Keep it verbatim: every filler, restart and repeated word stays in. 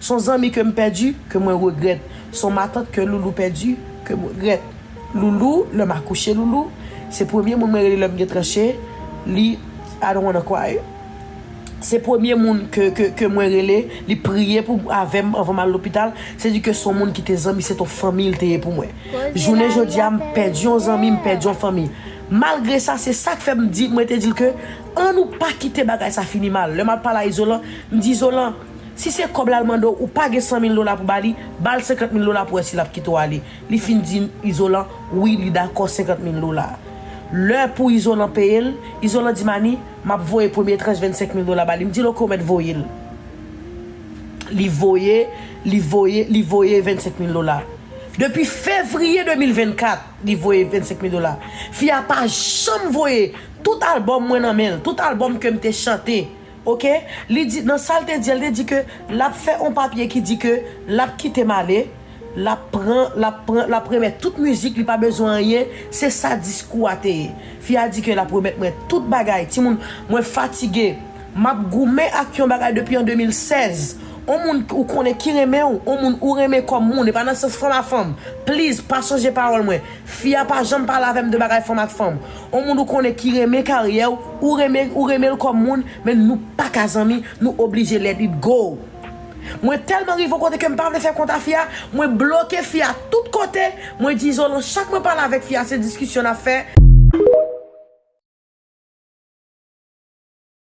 Se yon zanmi ke m pèdi, ke mwen regrèt. Se yon matant ke Loulou pèdi, ke mwen regrèt. Loulou, lè m akouche Loulou, se premye moun mwen rele lè m gen tranche, li, I don't wanna cry. Se premye moun ke, ke, ke mwen rele, li priye pou avè m anvan m al lopital. Se di ke se yon moun ki te zanmi, se t on fanmi l te ye pou mwen. Jounen jodi a, m pèdi yon zanmi, m pèdi yon fanmi. Malgre sa, se sa k fè m di, mwen te di l ke, ann nou pa kite bagay sa fini mal. Lè m ap pale a Izolan, m di Izolan, si se kòb l al mande w, ou pa gen san mil dola pou ba li, ba l senkant mil dola pou wè si l ap kite w ale. Li fin di Izolan, wi, li dakò senkant mil dola. Lè pou Izolan peye l, Izolan di Mani, m ap voye premye tranch vennsenk mil dola ba li. M di l, oke, ou mèt voye l. Li voye, li voye, li voye vennsenk mil dola. Depi fevriye de mil vennkat, li voye vennsenk mil dola. Fi a pa janm voye tout albòm mwen nan men l, tout albòm ke m te chante. Oke? Li di, nan sa l te di, l te di ke l ap fè yon papye ki di ke l ap kite m ale, l ap pran, l ap pran, l ap remèt tout mizik, li pa bezwen anyen, se sa diskou a te ye. Fi a di ke l ap remèt mwen tout bagay. Timoun, mwen fatige. M ap goumen ak yon bagay depi an de mil sèz. On moun ou konnen ki renmen w, on moun ou renmen kòm moun, e pa nan sans fanm a fanm. Please, pa chanje pawòl mwen. Fi a pa janm pale avè m de bagay fanm ak fanm. On moun ou konnen ki renmen karyè w, ou renmen, ou renmen l kòm moun, men nou pa ka zanmi, nou oblije let it go. Mwen tèlman rive yon kote ke m pa vle fè kont a fi a, mwen bloke fi a tout kote, mwen di Izolan, chak mwen pale avèk fi a, se diskisyon n ap fè.